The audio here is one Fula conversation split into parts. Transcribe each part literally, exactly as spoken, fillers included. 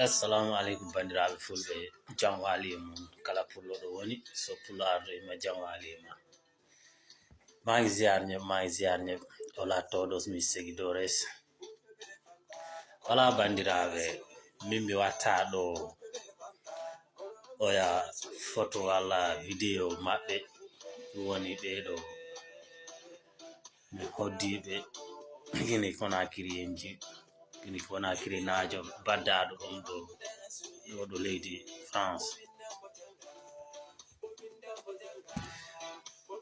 Assalamu aleykum, banndiraaɓe fulɓe, jam waali e mon. Kala pullo ɗo woni, so pullo ardo e ma, jam waali e ma. Maa ngi ziar ñëpp, maa ngi ziar ñëpp. Hola todos mis seguidores. Wala, banndiraaɓe, min mi watta ɗo oya foto walla video maɓɓe, woni ɓeeɗo mi hoddiiɓe Gine Konakiri en ji, Gine Konakiri naajo baddaaɗo ɗum ɗo, ɗo, ɗo leydi France.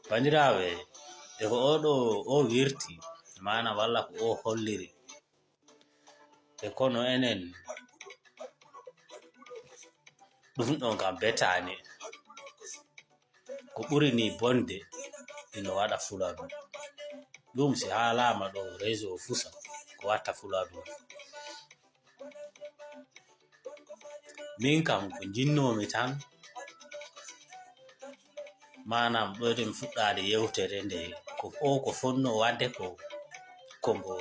Banndiraaɓe, e ko oɗo o wirti, maana walla ko o holliri, e kono enen ɗum ɗon kam betaani. Ko ɓuri ni bonde ino waɗa fulaadu. Ɗum si haalaama ɗo réseau fusa ko watta fulaadu. Min kam ko njinnoomi tan, maanaam ɗo eɗen fuɗɗaade yewtere nde, ko o ko fonnoo waɗde ko, ko mbo,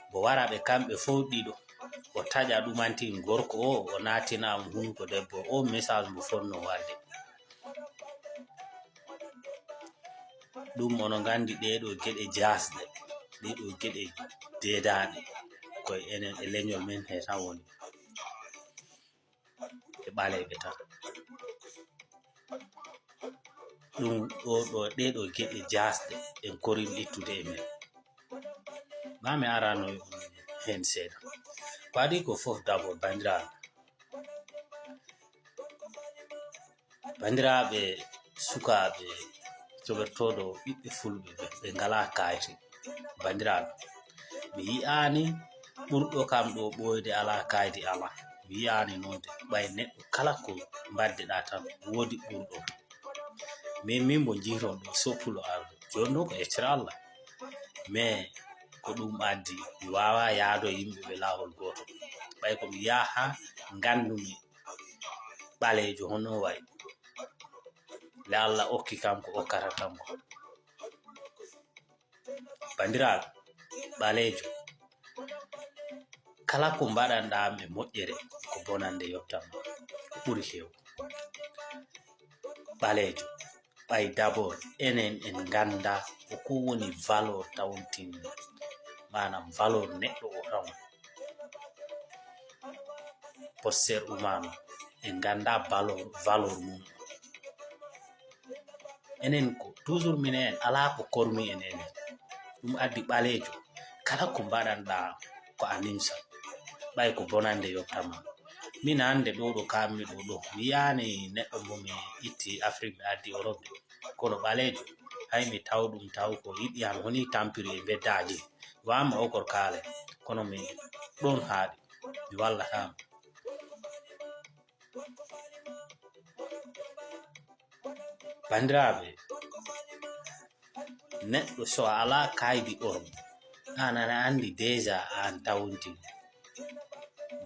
mbo wara ɓe kamɓe fof ɗiɗo, o taƴa ɗumantin gorko o, o naattina mo hunuko debbo o, message mbo fonnoo waɗde. Ɗum onon nganndi ɗee ɗoo geɗe jaasɗe, ɗee ɗoo geɗe deedaaɗe, koye enen e leñol men he tan woni. E ɓaleeɓe tan. Ɗum ɗo, ɗo, ɗee ɗoo geɗe jaasɗe en korin ittude e men. Maa mi arano heen seeɗa. Ko adii ko fof d'abord, banndiraaɓe. Banndiraaɓe sukaaɓe joɓertooɗo ɓiɓɓe fulɓe ɓe, ɓe ngalaa kaydi. Banndiraaɓe, mi yi'aani ɓurɗo kam ɗo ɓooyde alaa kaydi alaa. Mi yi'aani noon de, ɓay neɗɗo kala ko mbaɗdeɗaa tan woodi ɓurɗo. Min, min mbo njiyton ɗo soppulo arɗo. Jooni ɗo ko yeccere Allah. Mais ko ɗum addi, mi waawaa yaado yimɓe ɓe laawol gooto. Ɓay ko mi yaha nganndumi ɓaleejo hono wayi. Le Allah okki kam ko okkata kam ko. Banndiraaɓe, ɓaleejo, kala ko mbaɗanɗaa am e moƴƴere, ko bonannde yottan ma, ko ɓuri heew. Ɓaleejo, ɓay d'abord, enen en ngannda ko ko woni valeur tawntinɗo, maanaam valeur neɗɗo o tawn. Poster umano, en ngannda valeur, valeur mum. Enen ko toujours minen en alaa ko kormi en enen. Ɗum addi ɓaleejo, kala ko mbaɗanɗaa ko a nimsa, ɓay ko bonannde yottama. Min hannde ɗo, ɗo kaammi ɗo, ɗo, mi yiyaani neɗɗo mo mi itti Afrik, mi addi Europe de. Kono ɓaleejo, hay mi taw ɗum taw ko yiɗi am, honi tampiri e mbeddaaji. Wamma okor kaale, kono mi ɗon haaɗi, mi wallataama. Banndiraaɓe, neɗɗo so a alaa kaydi orom, aan aɗa anndi déjà aan tawontin.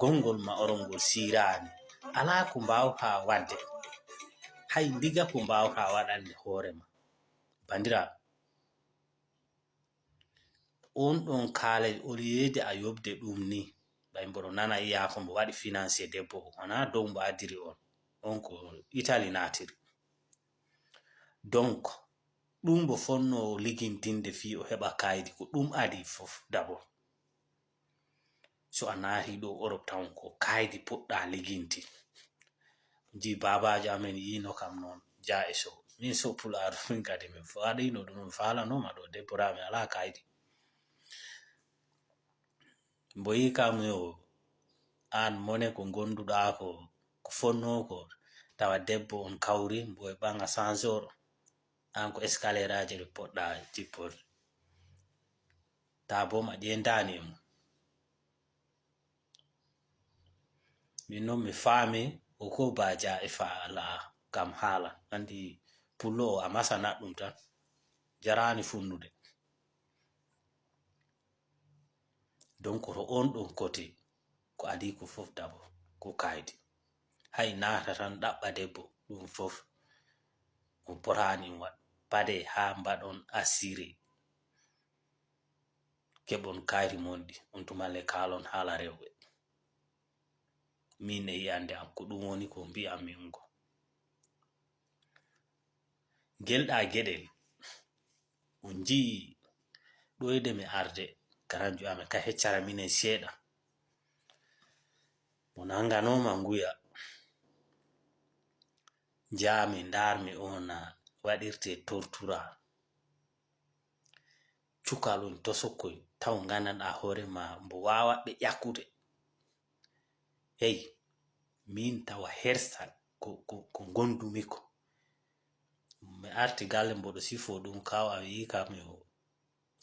Gonngol ma orom ngol siiraani. Alaa ko mbaawtaa waɗde. Hay ndiga ko mbaawtaa waɗande hoore ma. Banndiraaɓe, on ɗon kaala, au lieu de a yoɓde ɗum ni, ɓay mboɗo nana yiya ko mbo waɗi financé debbo o, wonaa dow mbo addiri on. On ko Italie naatiri. Donc, ɗum mbo fonnoo ligintinde fii o heɓa kaydi, ko ɗum adii fof d'abord. So a naati ɗo Europe tan, ko kaydi poɗɗa liginti. Ji baabaajo amen yiino kam noon, ja e so. Min so pulaar min kadi min fo-, waɗino ɗum, min faalanooma ɗo debbo raa mi alaa kaydi. Mbo yi kam yo aan mone ko ngonduɗaa ko, ko fonnoo ko, tawa debbo on kawri, mbo e ɓaŋa sanzor. Aan ko escalier aji ɗi poɗɗa jipporde. Taa boom a ƴeentaani e mum. Min noon mi faami o ko baaja e faala kam haala. Anndi pullo o a masa naɗɗum tan. Jaraani funnude. Donc, to on ɗon côté, ko adii ko fof d'abord, ko kaydi. Hay naata tan ɗaɓɓa debbo, ɗum fof ko potaani waɗ. Pade haa mbaɗon assuré. Keɓon kayri mon ɗi, on tuma le kaalon haala rewɓe. Min e yi'ande am, ko ɗum woni ko mbi'anmi on ko. Gelɗaa geɗel, on njii ɗo e de mi arde, karanjo amen ka heccara minen seeɗa. Mo nannganooma nguya, njaami ndaarmi on na waɗirte tortura. Cukalon tosokoy taw nganndanɗaa hoore ma mbo waawaɓe ƴakkude. Hey, min tawa hersa ko, ko, ko ngondumi ko. Mi arti galle mboɗo sifo ɗum kaw a wi'i kam yo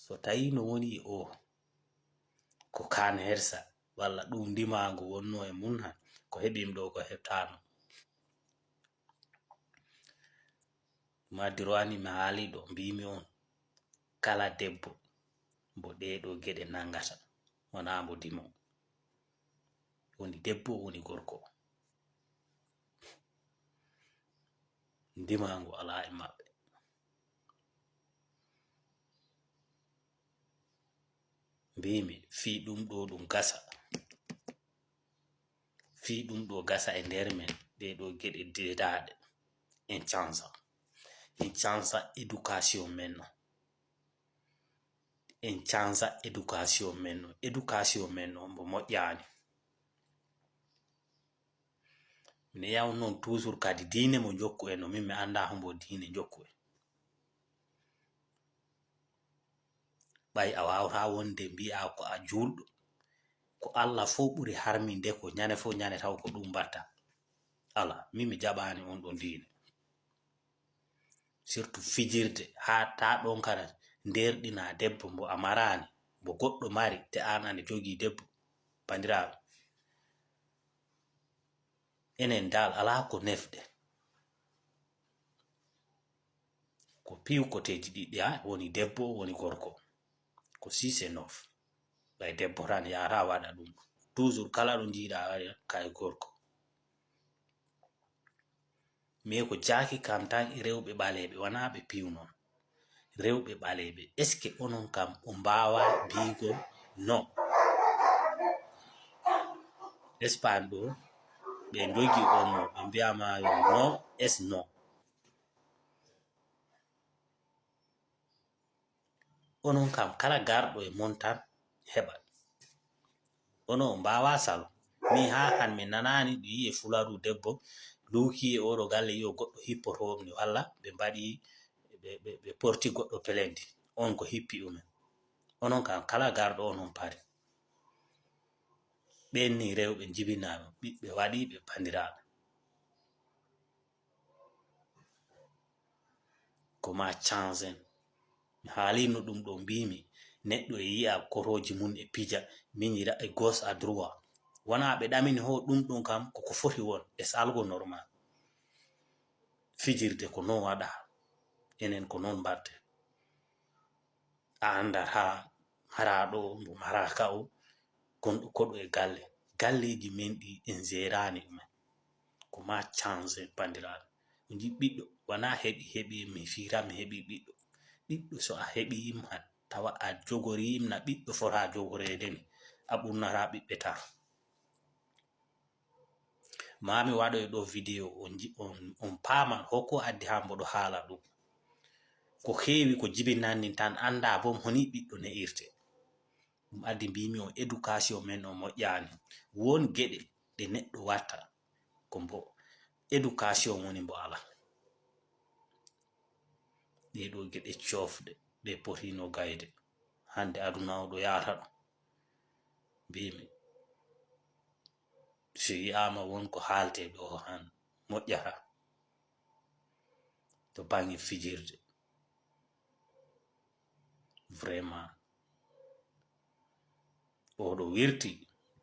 so tawi no woni o ko kaan hersa walla ɗum ndimaangu wonno e mum han ko heɓim ɗo ko heɓtaano. Madirowani mi haali ɗo mbimi on kala debbo mbo ɗeɗo geɗe nangata wona mbo dimo woni debbo woni gorko ndimangu ala e maɓɓe. Mbimi fii ɗum ɗo ɗum gasa fii ɗum ɗo gasa e nder men ɗe ɗo geɗe dedaɗe en cansa en cansa éducation men no en cansa éducation men no éducation men no mbo moƴƴani. Mine yaw noon toujours kadi diine mo jokku en no min mi annda hombo diine jokku en. Ɓay a waawata wonde mbi'a ko a juulɗo ko Allah fof ɓuri harminde ko ñande fof ñande taw ko ɗum mbatta. Ala min mi jaɓaani on ɗon diine. Surtout fijirde haa ta ɗon kana nderɗina debbo mbo a maraani mbo goɗɗo mari te aan ana jogii debbo. Banndiraaɓe, enen dal alaa ko nefde. Ko piw koteeji ɗiɗi ha woni debbo woni gorko ko six et neuf. Ɓay debbo tan yahata waɗa ɗum toujours kala ɗo njiiɗa waɗa kay gorko. Mais ko jaaki kam tan e rewɓe ɓaleeɓe wona ɓe piw noon. Rewɓe ɓaleeɓe est ce que onon kam o mbaawa biigol no? Espagne ɗo ɓe ndogi on no ɓe mbiyama yo no es no. Onon kam kala garɗo e mon tan heɓat. Onon on mbaawa salo. Min haa han mi nanaani ɗum yi'e fularu debbo luuki e oɗo galle yi'o goɗɗo hippoto ɗum walla ɓe mbaɗi ɓe porti goɗɗo pelendi on ko hippi umen. Onon kam kala garɗo onon pari. Ɓen ni rewɓe njibinaaɓe ɓiɓɓe waɗiiɓe banndiraaɓe. Ko ma changen. Mi haalino ɗum ɗo mbimi neɗɗo e yi'a korooji mum e pija miñira e gauche à droit wona ɓe ɗamini ho ɗum ɗum kam koko foti won e salgo normal. Fijirde ko non waɗa enen ko non mbaɗte. A anndat haa hara ɗo mbo mara ka o gonɗo koɗo e galle galleeji men ɗi en zerani ɗumen. Ko ma change banndiraaɓe. Ko nji ɓiɗɗo wona heɓi heɓi mi fiira mi heɓi ɓiɗɗo. Ɓiɗɗo so a heɓi yim han tawa a jogori yim na ɓiɗɗo fota jogoreede ni a ɓurnata ɓiɓɓe tar. Mami waɗoy ɗo video on, on, on paaman hoko addi ha mboɗo haala ɗum. Ko heewi ko jibinanni tan annda bom honi ɓiɗɗo ne irte. Ɗum addi mbimi on éducation men o moƴƴani. Won geɗe ɗe neɗɗo watta ko mbo éducation woni mbo ala. Ɗeɗo geɗe cofɗe ɗe potino gayde hande aduna o ɗo yahata ɗo. Mbimi si yi'ama won ko haalte ɗo han moƴƴata to bange fijirde. Vraiment oɗo wirti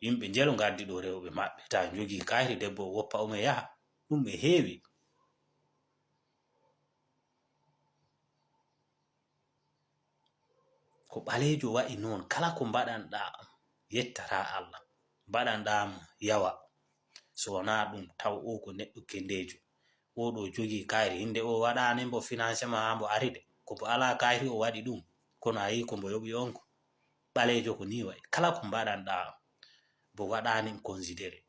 yimɓe njelo ngaddi ɗo rewɓe maɓɓe ta jogii kayri debbo woppa ume yaha. Ɗum e heewi. Ko ɓaleejo wa'i noon kala ko mbaɗanɗaa yettata Allah mbaɗanɗaa mo yawa. So wonaa ɗum taw o ko neɗɗo kendeejo. Oɗo jogii kayri hinde o waɗaani mbo financement haa mbo ari de ko mbo alaa kayri o waɗi ɗum. Kono a yii ko mbo yoɓi on ko ɓaleejo ko nii wa'i kala ko mbaɗanɗaa mbo waɗaani considéré.